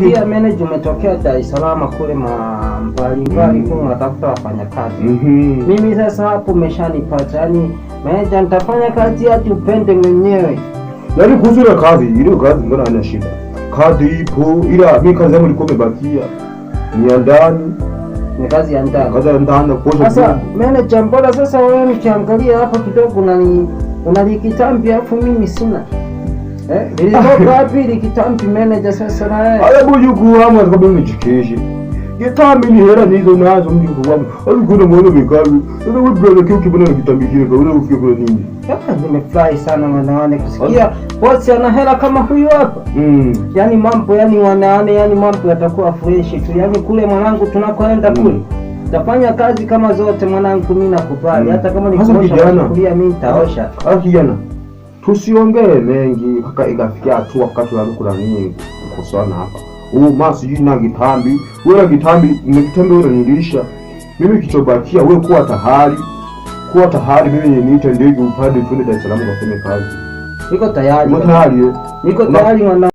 Nimesikia manager umetokea Dar es Salaam kule mbalimbali kule unatafuta wafanyakazi. Mimi sasa hapo umeshanipata, yaani manager, nitafanya kazi hadi upende mwenyewe. Yaani kuhusu ile kazi mbona haina shida. Kazi ipo, ila mimi kazi yangu ilikuwa imebakia ni ya ndani. Ni kazi ya ndani. Kazi ya ndani kuosha Sasa vyombo. Manager, mbona sasa wewe nikiangalia hapa kidogo unalikitambi afu mimi sina. Eh, lilitoka wapi likitambi, manager, sasa na wewe? Aya, mjukuu wangu atakwambia nichekeshe. Kitambi ni hela nizo nazo, mjukuu wangu. Hadi kuna mwana mikabi. Sasa wewe brother, kio kibona na kitambi kile kwa wewe ufike kuna nini? Ah, nimefurahi sana wanawane kusikia bosi ana hela kama huyu hapa. Yaani mambo, yani wanawane, yani mambo yatakuwa fresh tu. Yaani kule mwanangu tunakoenda kule. Tafanya kazi kama zote mwanangu, mimi nakubali. Hata kama ni Sasa kuosha kijana. masufuria mimi nitaosha. Ah, kijana. Tusiongee mengi kaka, ikafikia hatua wakati wa kuna nini kukosana hapa. Oh, ma sijui na kitambi. Wewe na kitambi, na kitambi wewe unanilisha. Mimi kichobakia wewe kuwa tahari. Kuwa tahari, mimi niite ndege upande twende Dar es Salaam ukafanye kazi. Niko tayari. Uko tayari, eh? Niko tayari mwanangu.